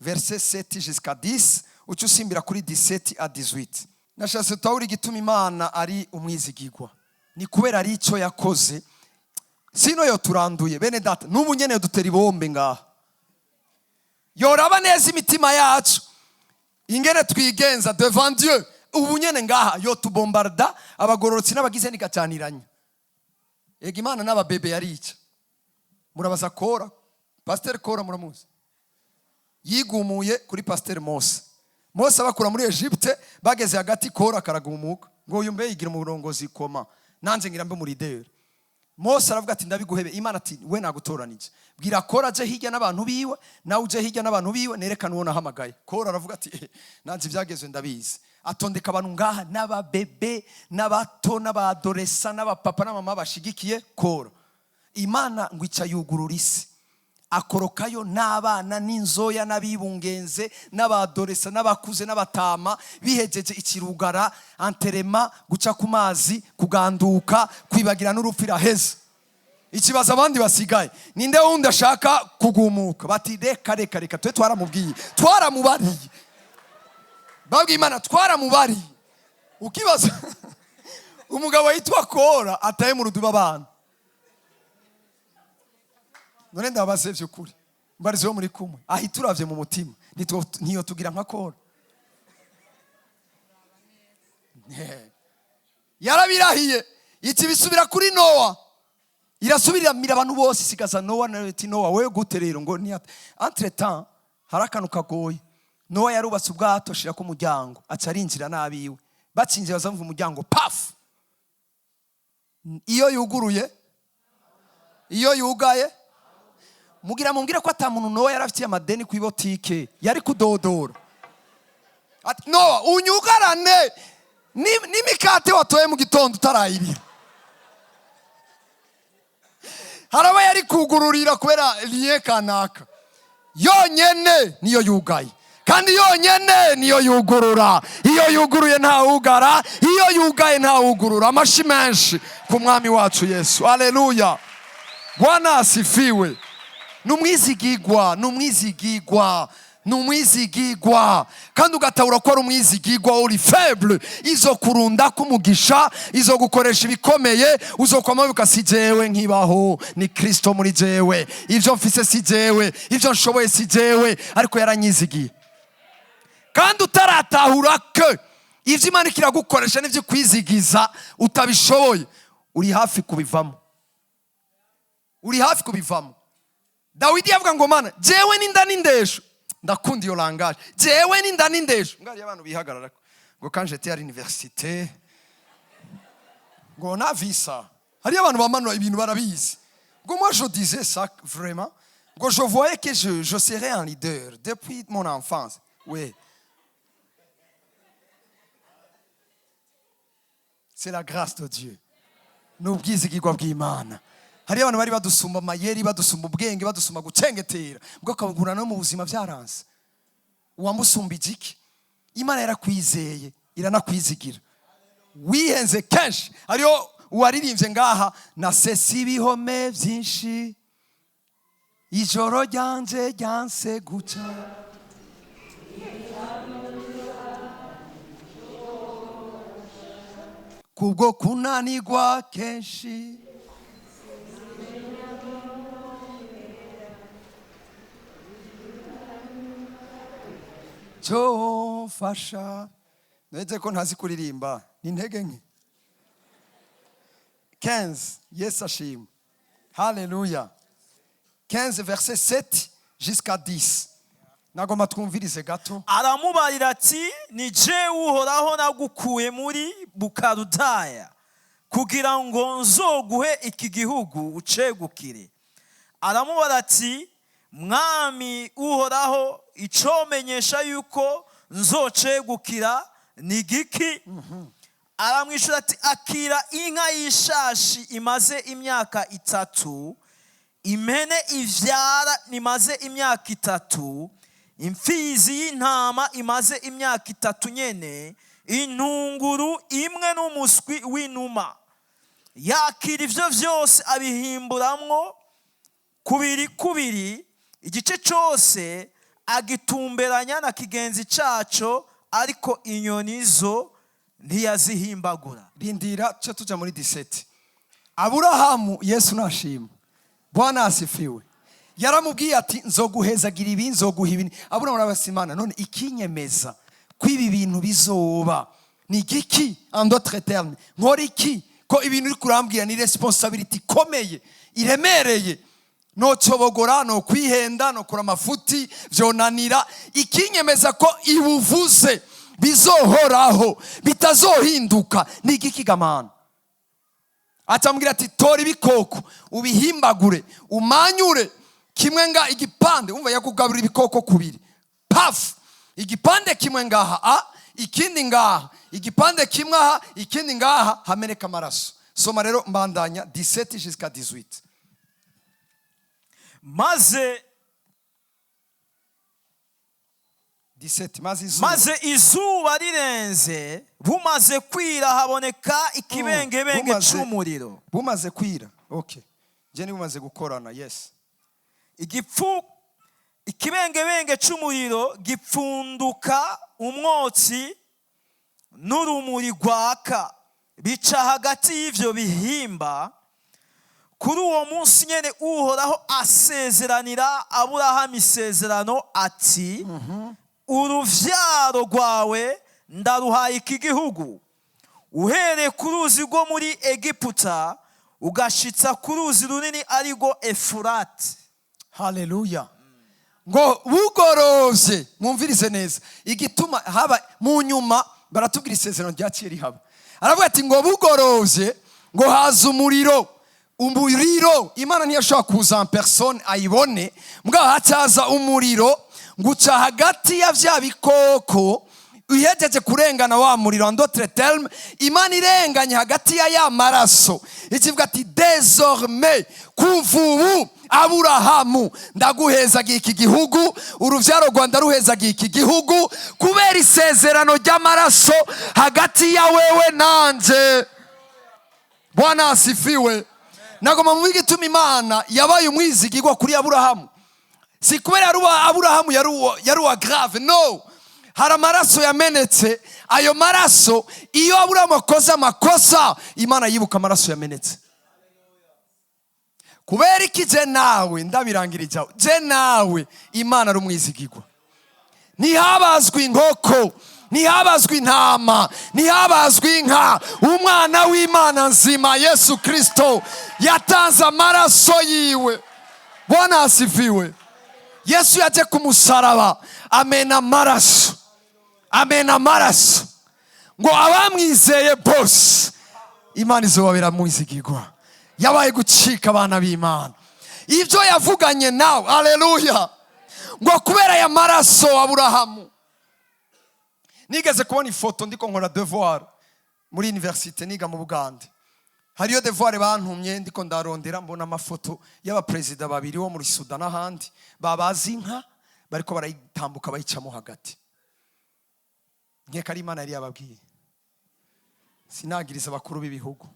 verset 7 jusqu'à 10, uca usimbira kuri 17 à 18. Nashatse tutahura igituma Imana ari umwizigigwa. Ni kubera ari icyo yakoze, sino yo turanduye. Bene data, n'ubu nyene dutera ibombe ngaha, yoraba neza imitima yacu ingene twigenza devant Dieu. Ubu nyene ngaha yo tubombarda abagororotsi n'abagize ntigacaniranya. Ega Imana n'ababebe yarica. Murabaza Kora, Pasiteri Kora muramuzi, yigumuye kuri Pasiteri Mose. Mose abakura muri Egypte, bageze hagati Kora karagumuka ngo uyu mbe yigira umurongozi koma, nanjye ngira mbe umuleader. Mose aravuga ati: "Ndabiguhebe." Imana ati: "We nagutoranije, bwira Kora aje hirya n'abantu biwe, nawe uje hirya n'abantu biwe, nerekane uwo nahamagaye." Kora aravuga ati: "Eh, nanjye ibyagezwe ndabizi." Atondeka abantu ngaha, n'ababebe n'abato n'abadoresa n'abapapa n'amama bashigikiye Kora. Imana ngo ica yugurura isi, akorokayo n'abana n'inzoya n'abibungenze n'abadoresa n'abakuze n'abatama. Bihejeje ikirugara anterema, guca ku mazi, kuganduka, kwibagira n'urupfu, iraheza. Ikibazo abandi basigaye: ninde wundi ashaka kugumuka? Bati: "Reka, reka, reka, twe twaramubwiye, twaramubariye." Babwiye Imana: "Twaramubariye." Ukibaza umugabo yitwa Kora ataye mu ruduba abana. None ndabaze by'ukuri, mbarize wo muri kumwe, ahita uravye mu mutima, ntiyo tugira nka Kora? Yarabirahiye iki, bisubira kuri Nowa, irasubiramira abantu bose, isigaza Nowa. Nawe iti: "Nowa, wewe gute rero?" Ngo ni entre temps hari akantu kagoye. Nowa yarubatse ubwato, ashirako umuryango, aca arinjira n'abiwe. Bacinjira bazamva umuryango pafu. Iyo yuguruye, iyo yugaye, mugira mumbwire ko ata muntu Nowa yari afitiye amadeni ku ibotike yari kudodora ati: "Nowa, unyugarane n'imikate watoye mu gitondo utarayirira." Haraba yari kugururira kubera liye kanaka. Yonyene niyo yugaye, kandi yonyene niyo yugurura. Iyo yuguruye ntawugara, iyo yugaye ntawugurura. Amashi menshi ku Mwami wacu Yesu. Aleluya, Bwana asifiwe. Ni umwizigigwa, ni umwizigigwa, ni umwizigigwa. Kandi ugatahura ko ari umwizigigwa, uri faible, izo kurunda kumugisha, izo gukoresha ibikomeye. Uzokwama wibuka: si jewe nkibaho, ni Kristo muri jewe. Ibyo mfise si jewe, ibyo nshoboye si jewe, ariko yaranyizigiye. Kandi utaratahura ko ibyo Imana ikiragukoresha n'ibyo ikwizigiza utabishoboye, uri hafi kubivamo, uri hafi kubivamo. Dawidi yavuga ngo: "Mana, jewe n'inda n'indesho." Ndakunda iyo langage, jewe n'inda n'indesho. Ngari abantu bihagarara ngo: "Quand j'étais à l'université", ngo navisa. Hariyo abantu bamanura ibintu barabizi, ngo: "Moi, je disais ça vraiment", ngo: "Je voyais que je serais un leader depuis mon enfance." Oui, c'est la grâce de Dieu, ni ubwizigirwa bw'Imana. Hariyo abantu bari badusumba amayeri, badusumba ubwenge, badusumba gucengetera, ubwo akabugura no mu buzima byaranze. Uwamusumba igiki? Imana yarakwizeye, iranakwizigira. Wihenze kenshi. Hariyo uwaririmbye ngaha: "Nasese ibihome byinshi, ijoro ryanje ryanse guca." Kubwo kunanirwa kenshi, cyo mfasha. Neze ko ntazi kuririmba, ni intege nke. 15, Yesu ashimwe, haleluya. 15 verset 7 jusqu'à 10, nagomba twumvirize gato. Aramubarira ati: "Ni jewe Uhoraho nagukuye muri Bukarudaya. Kugira ngo nzoguhe iki gihugu ucegukire." Aramubara ati: "Mwami Uhoraho, icomenyesha yuko nzocegukira ni giki?" Aramwishyura ati: "Akira inka y'ishashi imaze imyaka 3, impene ivyara imaze imyaka 3, imfizi y'intama imaze imyaka 3 nyene, intunguru imwe n'umuswi w'inuma." Yakira ivyo vyose, abihimburamwo kubiri kubiri, igice cyose agitumberanya na kigenzi caco, ariko inyoni zo ntiyazihimbagura. Rindira, tuce tuja muri 17. Aburahamu, Yesu nashima, Bwana asifiwe, yaramubwiye ati: "Nzoguhezagira ibi, nzoguha ibi." Aburahamu arabasa Imana: "None ikinyemeza ko ibi bintu bizoba ni igiki? En d'autres termes, nkora iki ko ibintu uri kurambwira ni responsabilité ikomeye iremereye? Nocobogora, no kwihenda, nokora amafuti, vyonanira. Ikinyemeza ko ibuvuze bizohoraho, bitazohinduka, ni igiki gamana?" Acamubwira ati: "Tora ibikoko ubihimbagure, umanyure kimwe nga igipande." Umva, yakugaburira ibikoko kubiri pafu: igipande kimwe ngaha, a ikindi ngaha, igipande kimwe aha, ikindi ngaha, hameneka amaraso. Soma rero, mbandanya 17 jusqu'à 18. Maze 17. Maze izuba Maze izuba rirenze, bumaze kwira, haboneka ikibengebenge c'umuriro. Bumaze kwira, okay, je ni bumaze gukorana, yes. Ikibengebenge c'umuriro gipfunduka umwotsi n'urumuri rwaka, bica hagati y'ivyo bihimba. Kuri uwo munsi nyene Uhoraho asezeranira Aburahamu isezerano ati: "Uruvyaro rwawe ndaruhaye iki gihugu, uhereye ku ruzi rwo muri Egiputa ugashitsa ku ruzi runini, arirwo Efurati." Haleluya! Ngo bugorovye, mwumvirize neza igituma haba mu nyuma baratubwira isezerano ryaciye rihaba. Aravuga ati ngo bugorovye, ngo haza umuriro. Umuriro, Imana ntiyashobora kuza en personne ayibone, mbwa hacaza umuriro, ngo uca hagati ya vya bikoko. Uhejeje kurengana wa muriro, en d'autres termes, Imana irenganye hagati ya ya maraso, ikivuga ati: "Désormais, kuva ubu, Aburahamu, ndaguhezagiye iki gihugu, uruvyaro rwa ndaruhezagiye iki gihugu, kubera isezerano ry'amaraso hagati ya wewe nanje." Bwana asifiwe! Nagomba mu igituma Imana yabaye umwizigirwa kuri Aburahamu, si kubera Aburahamu yari uwa grave, no hari amaraso yamenetse. Ayo maraso, iyo Aburahamu akoze amakosa, Imana yibuka amaraso yamenetse. Kubera iki? Je nawe, ndabirangirije aho, je nawe Imana ari umwizigirwa. Ntihabazwe inkoko, ntihabazwe intama, ntihabazwe inka. Umwana w'Imana nzima Yesu Kirisito yatanze amaraso yiwe. Bwana asifiwe! Yesu yaje ku musaraba, amena amaraso, amena amaraso, ngo abamwizeye bose Imana izobabera mwizigirwa. Yabaye gucika abana b'Imana ibyo yavuganye nawe. Aleluya! Ngo kubera aya maraso Aburahamu. Nigeze kubona ifoto ndiko nkora devoir muri université niga mu Bugande. Hariyo devoir bantumye, ndiko ndarondera, mbona amafoto y'abaperezida babiri bo muri Sudan n'ahandi, babazi inka bariko barayitambuka, bayicamo hagati. Nkeka ari Imana yari yababwiye. Sinagiriza abakuru b'ibihugu,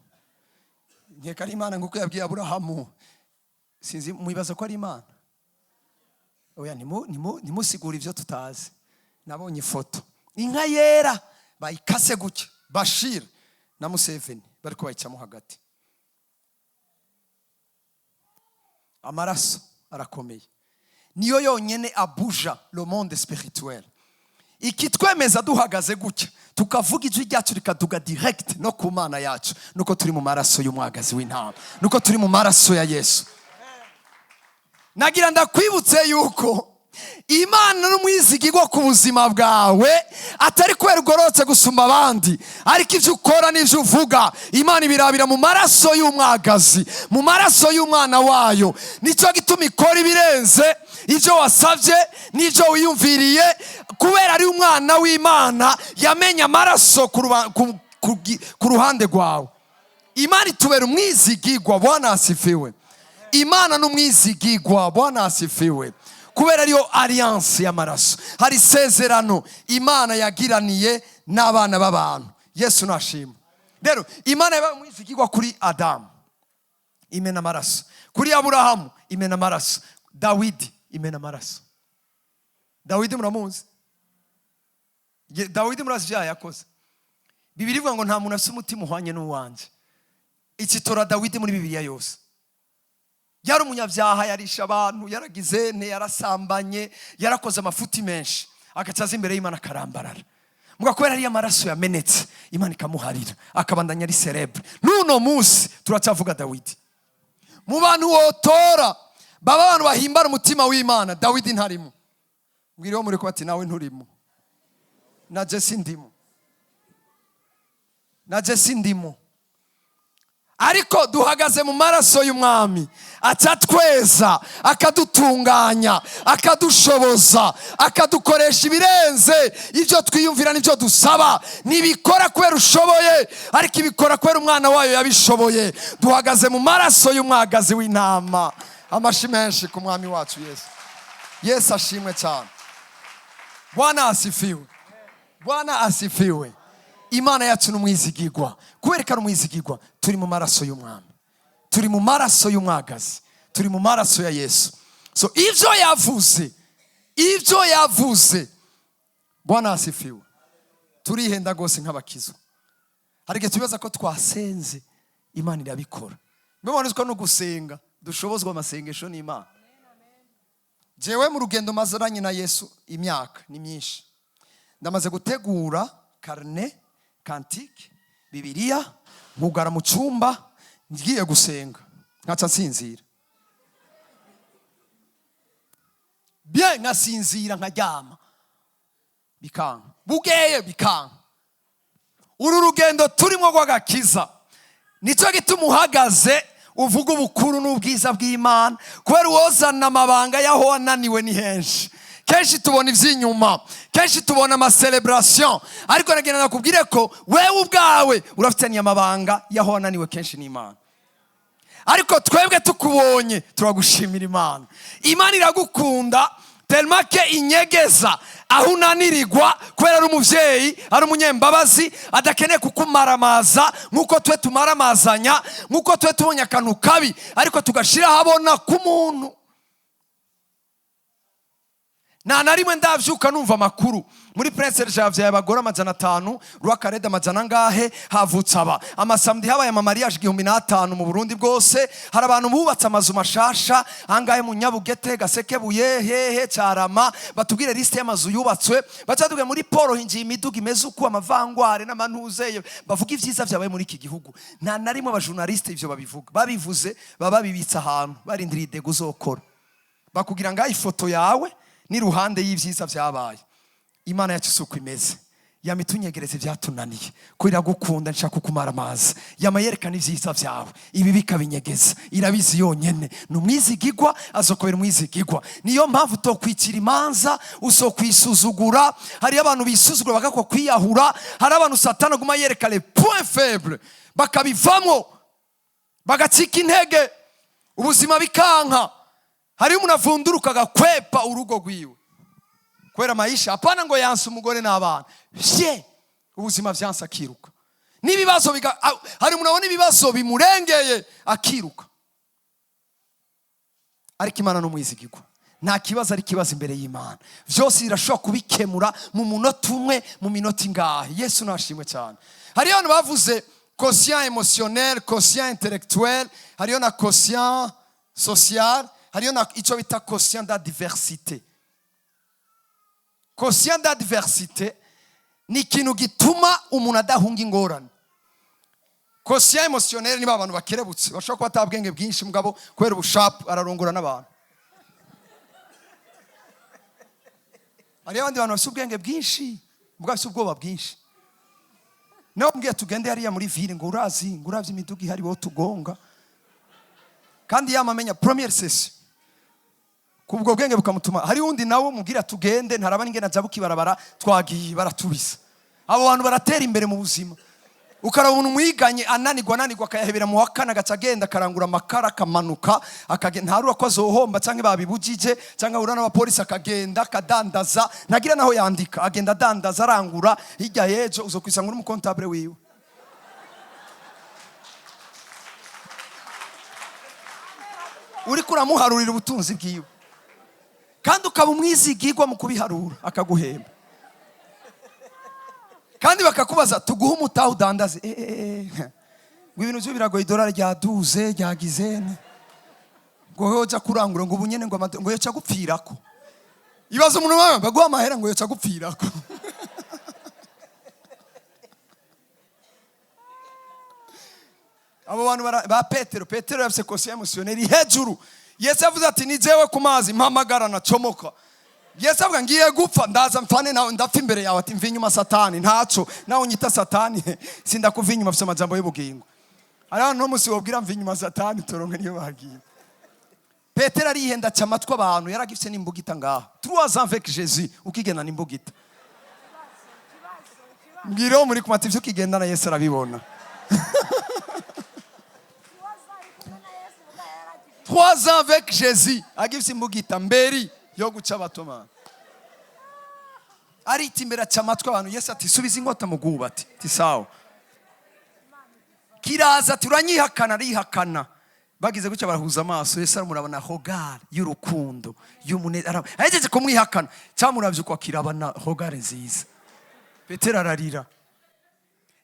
nkeka ari Imana nk'uko yabwiye Aburahamu. Sinzi, mwibaza ko ari Imana? Oya, ntimusigure ibyo tutazi. Nabonye ifoto, inka yera bayikase gutya, Bashir na Museveni bariko bayicamo hagati. Amaraso arakomeye, niyo yonyene abuja le monde spirituel. Ikitwemeza duhagaze gutya, tukavuga, ijwi ryacu rikaduga direct no ku Mana yacu, nuko turi mu maraso y'umwagazi w'intama, nuko turi mu maraso ya Yesu. Nagira ndakwibutse yuko Imana n'umwizigirwa ku buzima bwawe, atari kubera ugororotse gusumba abandi, ariko ibyo ukora n'ibyo uvuga, Imana ibirabira mu maraso y'umwagazi, mu maraso y'umwana wayo. Nicyo gituma ikora ibirenze ibyo wasabye n'ibyo wiyumviriye, kubera ari umwana w'Imana yamenye amaraso ku ruhande rwawe. Imana itubera umwizigirwa. Bwana asifiwe. Imana n'umwizigirwa. Bwana asifiwe. Kubera ariyo alliance y'amaraso, hari isezerano Imana yagiraniye n'abana b'abantu. Yesu nashima. Rero Imana yabaye umwizigirwa kuri Adamu, imena amaraso; kuri Aburahamu, imena amaraso; Dawidi, imena amaraso. Dawidi muramuzi. Dawidi murazi ibyaha yakoze. Bibiliya ivuga ngo nta muntu afite umutima uhwanye n'uwanjye. Ikitora Dawidi muri Bibiliya yose. Yari umunyabyaha, yarisha abantu, yaragize nte, yarasambanye, yarakoze amafuti menshi, agaca aza imbere y'Imana akarambarara. Muga kubera ariyo amaraso yamenetse, Imana ikamuharira, akabandanya ari célèbre. N'uno munsi turacyavuga Dawidi. Mu bantu wotora baba abantu bahimbara umutima w'Imana, Dawidi ntarimo. Mbwira muri ko ati: "Nawe nturimo, na je sindimo, na je sindimo." Ariko duhagaze mu maraso y'umwami, aca tweza, akadutunganya, akadushoboza, akadukoresha ibirenze ibyo twiyumvira n'ibyo dusaba. Ntibikora kubera ushoboye, ariko ibikora kubera umwana wayo yabishoboye. Duhagaze mu maraso y'umwagazi w'intama. Amashi menshi ku mwami wacu Yesu. Yesu ashimwe cyane. Bwana asifiwe. Bwana asifiwe. Imana yacu ni umwizigirwa. Kubera ko ari umwizigirwa, turi mu maraso y'umwami, turi mu maraso y'umwagazi, turi mu maraso ya Yesu. So ibyo yavuze, ibyo yavuze. Bwana asifiwe. Turihenda rwose nk'abakizwa. Hari igihe tubibaza ko twasenze, Imana irabikora. Mbona ko no gusenga dushobozwa amasengesho n'Imana. Jewe mu rugendo mazaranye na Yesu, imyaka ni myinshi, ndamaze gutegura carnet, cantique, Bibiliya, nkugara mu cyumba ngiye gusenga, nkaca nsinzira bien, nkasinzira, nkaryama, bikanka, bugeye bikanka. Uru rugendo turimo rw'agakiza, nicyo gituma uhagaze uvuga ubukuru n'ubwiza bw'Imana, kubera uwozana amabanga y'aho wananiwe ni henshi. Kenshi tubona iby'inyuma, kenshi tubona amacélébration, ariko nagenda nakubwire ko wewe ubwawe urafitaniye amabanga y'aho wananiwe kenshi n'Imana. Ariko twebwe tukubonye turagushimira Imana. Imana iragukunda tellement que inyegeza aho unanirirwa, kubera ari umubyeyi, ari umunyembabazi, adakeneye kukumaramaza nk'uko twe tumaramazanya, nk'uko twe tubonye akantu kabi ariko tugashyira ahabona k'umuntu. Nta na rimwe ndabyuka numva amakuru muri Prince javye abagore 500, Rwakarede amajana angahe, havutse aba amasamedi, habaye amamariage 1005 mu Burundi bwose, hari abantu bubatse amazu mashasha angahe mu Nyabugete, Gasekebuye, hehe, Cyarama. Batubwire liste y'amazu yubatswe, baca batubwira muri poro hinjiye imiduga imeze uku, amavangware n'amantuze, bavuga ibyiza byabaye muri iki gihugu. Nta na rimwe abajournaliste ivyo babivuga. Babivuze baba babibitse ahantu, barindiriye idego uzokora, bakubwira ngaho ifoto yawe n'iruhande y'ibyiza byabaye. Imana yacu si uko imeze. Yama itunyegereza ibyatunaniye ko iragukunda, nshaka kukumara amazi. Yama yerekana ibyiza byawe, ibi bikabinyegeza, irabizi yonyene. Ni umwizigigwa, azokubera umwizigigwa. Niyo mpamvu utokwicira imanza, usokwisuzugura. Hariyo abantu bisuzugura bagakwa kwiyahura. Hari abantu Satani aguma yereka les points faibles, bakabivamo, bagacika intege, ubuzima bikanka. Hariyo umuntu avunduruka agakwepa urugo rwiwe kubera maisha. Hapana ngo yanse umugore n'abana, vye ubuzima vyanse, akiruka n'ibibazo hari umuntu abona ibibazo bimurengeye akiruka. Ariko Imana n'umwizigirwa. Nta kibazo ari ikibazo imbere y'Imana, byose irashobora kubikemura mu munota umwe, mu minota ingahe. Yesu nashimwe cyane. Hariyo abantu bavuze quotient émotionnel, quotient intellectuel, hariyo na quotient social, hariyo na icyo bita quotient d'adversité. Quotient d'adversité ni ikintu gituma umuntu adahunga ingorane. Quotient émotionnel niba abantu bakerebutse, bashobora kuba ata bwenge bwinshi, mugabo kubera ubushapu ararongora n'abantu. Hariyo abandi bantu bafite ubwenge bwinshi, mbwa bafite ubwoba bwinshi. Nawe mbwiye tugende hariya muri ville, ngo urazi, ngo uravye imiduga ihari, wowe tugonga. Kandi yamamenya première session, kubwo bwenge bukamutuma. Hari undi nawe mubwira tugende, ntaraba n'ingene ajabuka ibarabara, twagiye baratubisa. Abo bantu baratera imbere mu buzima. Ukaraba umuntu mwiganye ananirwa, ananirwa, akayahebera mu wa kane, agaca agenda akarangura amakara, akamanuka, akagenda, ntarura ko azohomba cyangwa babibujije cyangwa ahura n'abapolisi, akagenda akadandaza, ntagira naho yandika, agenda adandaza, arangura. Hirya y'ejo uzokwisanga uri umu comptable wiwe. Uriko uramuharurira ubutunzi bwiwe, kandi ukaba umwizigirwa mu kubiharura, akaguhemba. Kandi bakakubaza: "Tuguhe umutahe udandaze?" "Eh, eh, eh. Ngo ibintu byo biragoye, idolari ryaduze, ryagize ne." Ngo yoja kurangura, ngo ubu nyene ngo ngo yoca gupfirako. Ibaza umuntu wawe baguha amahera, ngo yoca gupfirako. Abo bantu ba Petero, Petero yafise quotient émotionnel hejuru. Yesu yavuze ati: "Ni jewe ku mazi, mpamagara nacomoka." Yesu avuga: "Ngiye gupfa, ndaza mfane nawe, ndapfa imbere yawe." Ati: "Mva inyuma, Satani, ntaco nawe unyita Satani, sindakuva inyuma, afise amajambo y'ubugingo." Hari abantu no musi wobwira: "Mva inyuma, Satani," turonke niyo bagiye. Petero arihenda, aca amatwi abantu, yaragifise n'imbugita ngaha. 3 ans avec Jésus, ukigenda n'imbugita. Mbwira muri kumata ivyo ukigendana, Yesu arabibona. 3 ans avec Jésus, agifise imbugita mberi yo guca abatomana, arita imbere, aca amatwi abantu. Yesu ati: "Subiza inkota mu bwubati." Ati: "Sawa." Kiraza ati: "Uranyihakana." Arihakana. Bagize gutya, barahuza amaso, Yesu aramurabana regard y'urukundo, y'umunezero. Ahejeje kumwihakana, cyamuravye uko, akirabana regard nziza. Petero ararira.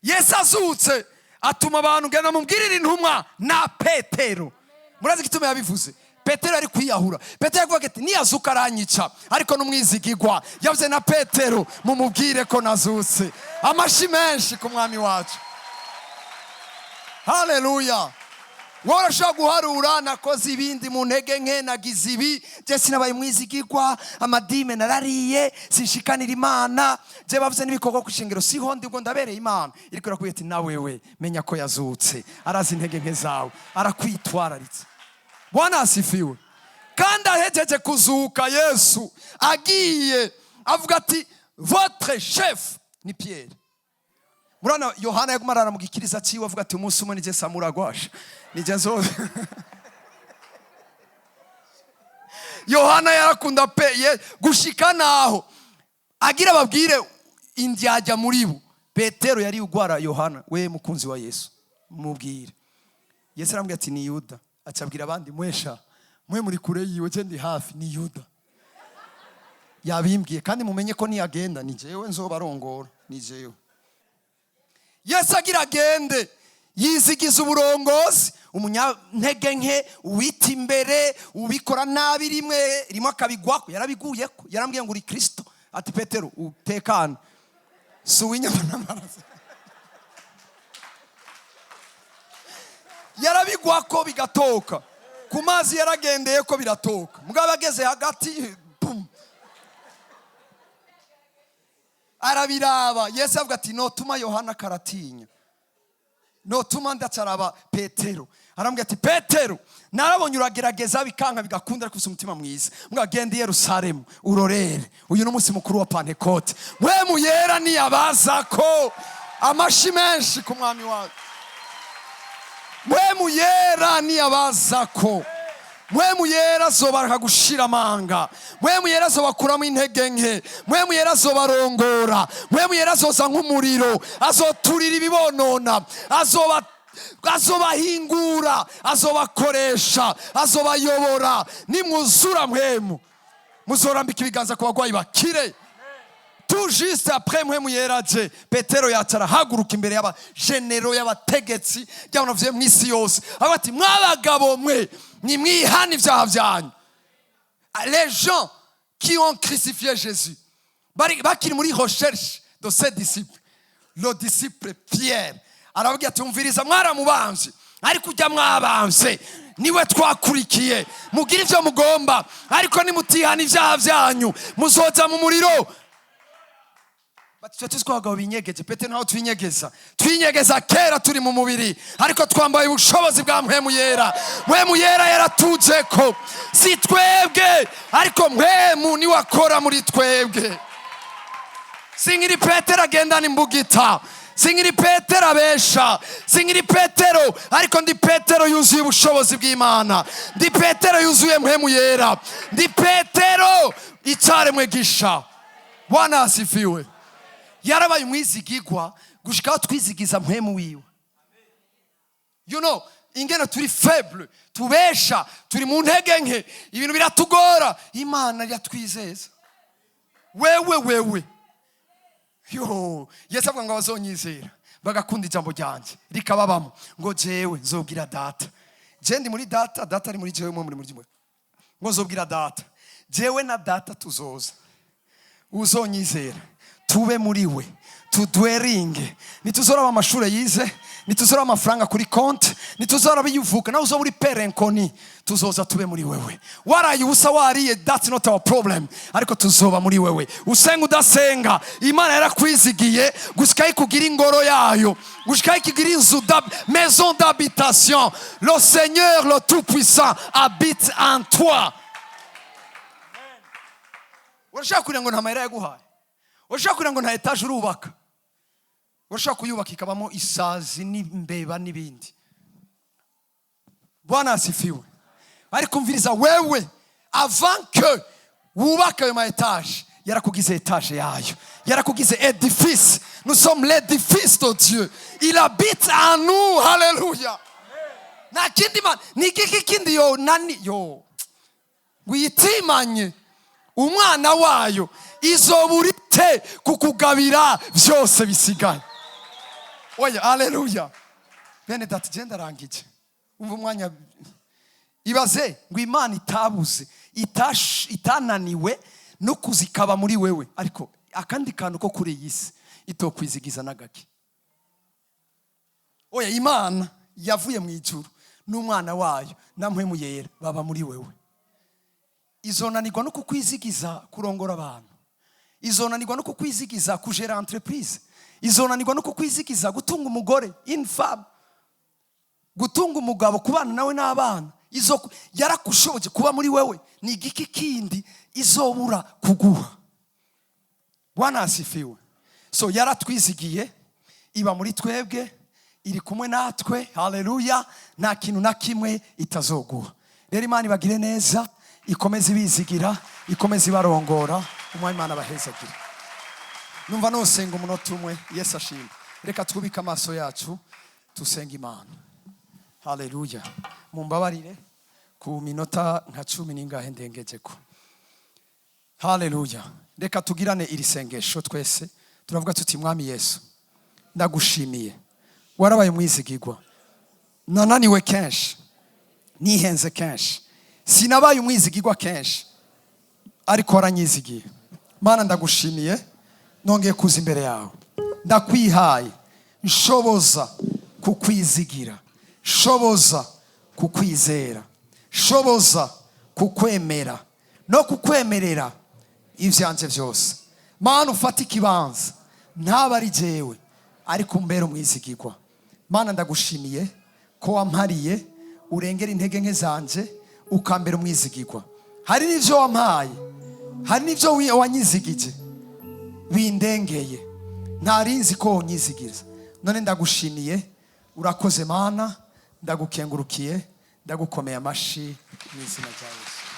Yesu azutse atuma abantu: "Genda mubwirire intumwa na Petero." Murazi igituma yabivuze? Petero ari kwiyahura. Petero yavuga ati: "Niyazuka aranyica, ariko n'umwizigigwa." Yavuze na Petero: "Mumubwire ko nazutse." Amashi menshi ku Mwami wacu. Haleluya! Wowe urashobora guharura: "Nakoze ibindi mu ntege nke, nagize ibi, je sinabaye umwizigigwa, amadime narariye, sinshikanira Imana, je bavuze n'ibikorwa ku ishengero siho ndi, ubwo ndabereye Imana." Iriko irakubwira ati: "Nawewe menya ko yazutse, arazi intege nke zawe, arakwitwararitse." Bwana asifiwe. Kandi ahejeje kuzuka, Yesu agiye avuga ati: "Votre chef ni Pierre." Murana Yohana yaguma arara mu gikiriza ciwe, avuga ati: "Umunsi umwe nije samuragwasha, nije nzo." Yohana yarakunda pe ye, gushika naho agira ababwire indyajya muri bo. Petero yari ugwara Yohana: "We mukunzi wa Yesu, mubwire." Yesu arambwira ati: "Ni Yuda." Acabwira abandi: "Mwesha mwe muri kure yiwe, je ndi hafi, ni Yuda yabimbwiye, kandi mumenye ko niyagenda ni jewe nzobarongora, ni jewe." Yesu agira agende, yizigiza uburongozi umunyantege nke, uwita imbere, ubikora nabi rimwe rimwe akabigwako. Yarabiguyeko, yarambwiye ngo: "Uri Kristo." Ati: "Petero, utekane, si uw'inyama n'amaraso." Yarabigwako bigatoka ku mazi, yaragendeye ko biratoka, mugabo ageze hagati, bum, arabiraba. Yesu avuga ati: "Notuma Yohana karatinya, notuma ndacaraba." Petero arambwira ati: "Petero, narabonye uragerageza bikanka, bigakunda, ariko ufise umutima mwiza. Mwagende i Yerusalemu urorere, uyu ni umunsi mukuru wa Pantekote, mwe muyera niyabaza ko." Amashi menshi ku Mwami wacu. Mwe muyera niyabaza ko, mwe muyera azobareka gushira amanga, mwe muyera azobakuramo intege nke, mwe muyera azobarongora, mwe muyera azoza nk'umuriro, azoturira ibibonona, azobahingura, azobakoresha, azobayobora. Nimwuzura mwemu, muzorambika ibiganza ku bagwayi bakire. Tout juste après Mpwemu Yera aje, Petero yacara, haguruka imbere y'abagenero, y'abategetsi ry'abantu bavuye mu isi yose, avuga ati: "Mwabagabo mwe, nimwihane ibyaha byanyu." Les gens qui ont crucifié Jésus bari bakiri muri recherche de ses disciples, le disciple Pierre arababwira ati: "Umviriza, mwaramubambye, Ariko ujya mwabamvye niwe twakurikiye. Mugire ivyo mugomba, ariko nimutihana ibyaha byanyu muzoza mu muriro. Bati twe tuzi ko abagabo binyegeje. Petero, ntaho twinyegeza. Twinyegeza kera turi mu mubiri, ariko twambaye ubushobozi bwa Mpwemu Yera. Mpwemu Yera yaratuje ko si twebwe, ariko Mpwemu niwe akora muri twebwe. Sinkiri Petero agendana imbugita, sinkiri Petero abesha, sinkiri Petero, ariko ndi Petero yuzuye ubushobozi bw'Imana. Ndi Petero yuzuye Mpwemu Yera. Ndi Petero icyaremwe gisha. Bwana asifiwe. Yarabaye umwizigigwa gushika aho twizigiza Mpwemu wiwe. Ingene turi faible, tubesha, turi mu ntege nke, ibintu biratugora, Imana iratwizeza. Wewe, wewe, yo Yesu avuga ngo abazonyizera bagakunda ijambo ryanjye rikababamo, ngo jewe nzobwira Data. Je ndi muri Data, Data ari muri jewe, mwe muri mwe. Ngo nzobwira Data, jewe na Data tuzoza, uzonyizera tube muri we, tudweringe. Ntituzoraba amashuri yize, ntituzoraba amafaranga kuri konti, ntituzoraba iyo uvuka nawe uzoba uri père inconnu. Tuzoza tube muri wewe. Waraye ubusa, wariye, that's not our problem, ariko tuzoba muri wewe. Usenga, udasenga, Imana yarakwizigiye gushikaho ikugira ingoro yayo, gushikaho ikugira inzu maison d'habitation. Le Seigneur le tout puissant habite en toi. Urashaka kugira ngo nta mahera yaguhaye, urashaka kugira ngo nta étage urubaka. Urashaka kuyubaka ikabamo isazi n'imbeba n'ibindi. Bwana asifiwe. Ariko umviriza, wewe avant que wubake ayo ma étage, yarakugize étage yayo, yarakugize édifice. Nous sommes l'édifice de Dieu, il habite en nous. Haleluya! Nta kindi mana, ni igiki kindi yo nani yo ngo yitimanye umwana wayo izobura ite kukugabira byose bisigaye? Oya, aleluya! Bene data, genda arangije. Umva umwanya, ibaze ngo Imana itabuze, itananiwe no kuzikaba muri wewe, ariko akandi kantu ko kuri iyi si itokwizigiza n'agaki? Oya, Imana yavuye mu ijuru n'umwana wayo na Mpwemu Yera baba muri wewe, izonanirwa no kukwizigiza kurongora abantu? Izonanirwa no kukwizigiza kujera entreprise? Izonanirwa no kukwizigiza gutunga umugore, une femme, gutunga umugabo, kubana nawe n'abana? Izo yarakushoboje kuba muri wewe, ni igiki kindi izobura kuguha? Bwana asifiwe. So yaratwizigiye, iba muri twebwe, iri kumwe natwe. Haleluya! Nta kintu na kimwe itazoguha. Rero Imana ibagire neza, ikomeze ibizigira, ikomeze ibarongora. Umwami Imana abahezagire. Numva nosenga umunota umwe. Yesu ashimwe. Reka twubike amaso yacu, tusenga Imana. Haleluya! Mumbabarire ku minota nka 10 n'ingahe ndengeje ko. Haleluya! Reka tugirane iri sengesho twese. Turavuga tuti: "Mwami Yesu, ndagushimiye, warabaye umwizigirwa. Nananiwe kenshi, nihenze kenshi, sinabaye umwizigirwa kenshi, ariko waranyizigiye. Mana, ndagushimiye, nongeye kuza imbere yawe, ndakwihaye. Nshoboza kukwizigira, shoboza kukwizera, shoboza kukwemera no kukwemerera ibyanjye byose. Mana, ufate ikibanza, ntaba ari jyewe, ariko umbere umwizigirwa. Mana, ndagushimiye ko wampariye urengera intege nke zanje, ukambera umwizigirwa. Hari n'ibyo wampaye, hari n'ibyo wanyizigije bindengeye, ntarinzi ko wonyizigiza. None ndagushimiye, urakoze Mana, ndagukengurukiye, ndagukomeye amashi mu izina rya Yesu."